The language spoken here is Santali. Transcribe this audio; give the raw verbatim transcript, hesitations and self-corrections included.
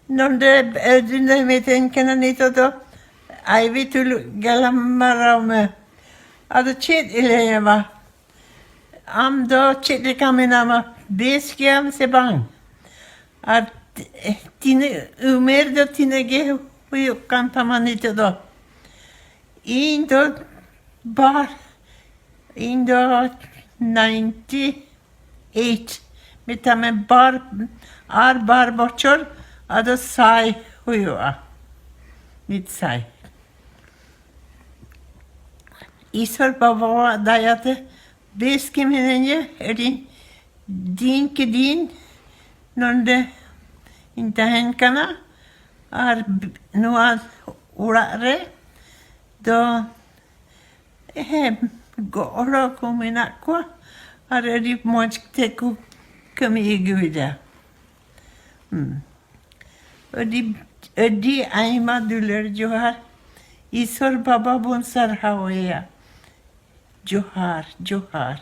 ᱱᱚᱰᱮ ᱮᱨᱡᱩᱱ ᱫᱚᱭ ᱢᱮᱛᱟᱹᱧ ᱠᱟᱱᱟ, "ᱱᱤᱛᱚᱜ ᱫᱚ ᱟᱭᱵᱤ ᱛᱩᱞᱩᱡ ᱜᱟᱞᱢᱟᱨᱟᱣ ᱢᱮ᱾" ᱟᱫᱚ ᱪᱮᱫ ᱮ ᱞᱟᱹᱭᱟᱢᱟ? ᱟᱢ ᱫᱚ ᱪᱮᱫ ᱞᱮᱠᱟ ᱢᱮᱱᱟᱢᱟ? ᱵᱮᱥ ᱜᱮᱭᱟᱢ ᱥᱮ ᱵᱟᱝ? ᱟᱨ ᱛᱤᱱᱟᱹᱜ ᱩᱢᱮᱨ ᱫᱚ ᱛᱤᱱᱟᱹᱜ ᱜᱮ ᱦᱩᱭᱩᱜ ᱠᱟᱱ ᱛᱟᱢᱟ ᱱᱤᱛᱚᱜ ᱫᱚ? ᱤᱧ ᱫᱚ ᱵᱟᱨ, ᱤᱧ ᱫᱚ ᱱᱟᱭᱤᱱᱴᱤ ᱮᱭᱤᱴ, ᱢᱮᱛᱟᱜ ᱢᱮ ᱵᱟᱨ, ᱟᱨ ᱵᱟᱨ ᱵᱚᱪᱷᱚᱨ ᱟᱫᱚ ᱥᱟᱭ ᱦᱩᱭᱩᱜᱼᱟ, ᱢᱤᱫ ᱥᱟᱭ᱾ ᱤᱥᱚᱨ ᱵᱟᱵᱟᱣᱟᱜ ᱫᱟᱭᱟᱛᱮ ᱵᱮᱥ ᱜᱮ ᱢᱤᱱᱟᱹᱧᱟ᱾ ᱟᱹᱰᱤ ᱫᱤᱱ ᱠᱮ ᱫᱤᱱ ᱱᱚᱰᱮ ᱤᱧ ᱛᱟᱦᱮᱱ ᱠᱟᱱᱟ, ᱟᱨ ᱱᱚᱣᱟ ᱚᱲᱟᱜ ᱨᱮ ᱫᱚ, ᱦᱮᱸ, ᱜᱚᱲᱚ ᱠᱚ ᱢᱮᱱᱟᱜ ᱠᱚᱣᱟ ᱟᱨ ᱟᱹᱰᱤ ᱢᱚᱡᱽ ᱛᱮᱠᱚ ᱠᱟᱹᱢᱤ ᱟᱹᱜᱩᱭᱮᱫᱟ᱾ ᱦᱩᱸ᱾ ᱟᱹᱰᱤ, ᱟᱹᱰᱤ ᱟᱭᱢᱟ ᱫᱩᱞᱟᱹᱲ ᱡᱚᱦᱟᱨ᱾ ᱤᱥᱚᱨ ᱵᱟᱵᱟ ᱵᱚᱱ ᱥᱟᱨᱦᱟᱣ ᱟᱭᱟ᱾ ᱡᱚᱦᱟᱨ, ᱡᱚᱦᱟᱨ᱾